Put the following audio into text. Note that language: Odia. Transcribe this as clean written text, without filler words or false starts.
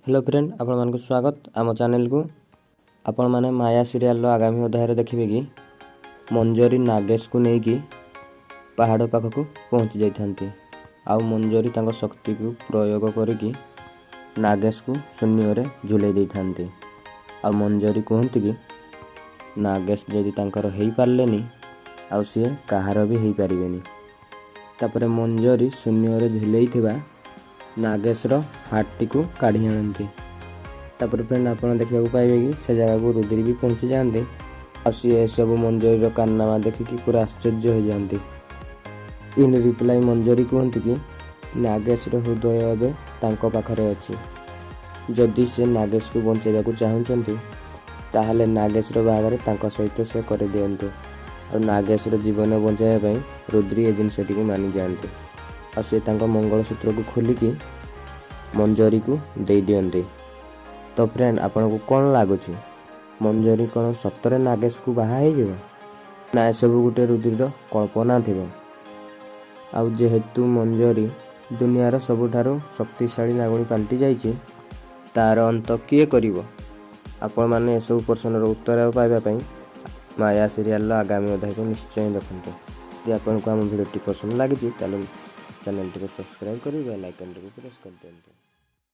ହ୍ୟାଲୋ ଫ୍ରେଣ୍ଡ, ଆପଣମାନଙ୍କୁ ସ୍ୱାଗତ ଆମ ଚ୍ୟାନେଲକୁ। ଆପଣମାନେ ମାୟା ସିରିଆଲର ଆଗାମୀ ଅଧ୍ୟାୟରେ ଦେଖିବେ କି ମଞ୍ଜରୀ ନାଗେଶକୁ ନେଇକି ପାହାଡ଼ ପାଖକୁ ପହଞ୍ଚି ଯାଇଥାନ୍ତି ଆଉ ମଞ୍ଜରୀ ତାଙ୍କ ଶକ୍ତିକୁ ପ୍ରୟୋଗ କରିକି ନାଗେଶକୁ ଶୂନ୍ୟରେ ଝୁଲେଇ ଦେଇଥାନ୍ତି। ଆଉ ମଞ୍ଜରୀ କୁହନ୍ତି କି ନାଗେଶ ଯଦି ତାଙ୍କର ହେଇପାରିଲେନି, ଆଉ ସିଏ କାହାର ବି ହେଇପାରିବେନି। ତାପରେ ମଞ୍ଜରୀ ଶୂନ୍ୟରେ ଝୁଲେଇଥିବା ନାଗେଶର ହାର୍ଟଟିକୁ କାଢ଼ି ଆଣନ୍ତି। ତାପରେ ଫ୍ରେଣ୍ଡ, ଆପଣ ଦେଖିବାକୁ ପାଇବେ କି ସେ ଜାଗାକୁ ରୁଦ୍ରି ବି ପହଞ୍ଚି ଯାଆନ୍ତି ଆଉ ସିଏ ଏସବୁ ମଞ୍ଜରୀର କାରନାମା ଦେଖିକି ପୁରା ଆଶ୍ଚର୍ଯ୍ୟ ହୋଇଯାଆନ୍ତି। ଇନ୍ ରିପ୍ଲାଇ ମଞ୍ଜରୀ କୁହନ୍ତି କି ନାଗେଶର ହୃଦୟ ଏବେ ତାଙ୍କ ପାଖରେ ଅଛି। ଯଦି ସେ ନାଗେଶକୁ ବଞ୍ଚାଇବାକୁ ଚାହୁଁଛନ୍ତି, ତାହେଲେ ନାଗେଶର ବାହାଘର ତାଙ୍କ ସହିତ ସେ କରିଦିଅନ୍ତୁ। ଆଉ ନାଗେଶର ଜୀବନ ବଞ୍ଚାଇବା ପାଇଁ ରୁଦ୍ରି ଏ ଜିନିଷଟିକୁ ମାନିଯାଆନ୍ତି ଆଉ ସେ ତାଙ୍କ ମଙ୍ଗଳସୂତ୍ରକୁ ଖୋଲିକି ମଞ୍ଜରୀକୁ ଦେଇଦିଅନ୍ତି। ତ ଫ୍ରେଣ୍ଡ, ଆପଣଙ୍କୁ କ'ଣ ଲାଗୁଛି? ମଞ୍ଜରୀ କ'ଣ ସତରେ ନାଗେଶକୁ ବାହା ହେଇଯିବ ନା ଏସବୁ ଗୋଟେ ରୁଦ୍ରିର କଳ୍ପନା ଥିବ? ଆଉ ଯେହେତୁ ମଞ୍ଜରୀ ଦୁନିଆର ସବୁଠାରୁ ଶକ୍ତିଶାଳୀ ନାଗୁଣୀ ପାଲଟି ଯାଇଛି, ତାର ଅନ୍ତ କିଏ କରିବ? ଆପଣମାନେ ଏସବୁ ପ୍ରଶ୍ନର ଉତ୍ତର ପାଇବା ପାଇଁ ମାୟା ସିରିଆଲର ଆଗାମୀ ଅଧ୍ୟାୟକୁ ନିଶ୍ଚୟ ଦେଖନ୍ତୁ। ଯଦି ଆପଣଙ୍କୁ ଆମ ଭିଡ଼ିଓଟି ପସନ୍ଦ ଲାଗିଛି, ତାହେଲେ ଚ୍ୟାନେଲଟିକୁ ସବସ୍କ୍ରାଇବ୍ କରି ବେଲ୍ ଆଇକନ୍ଟିକୁ ପ୍ରେସ୍ କରିଦିଅନ୍ତୁ।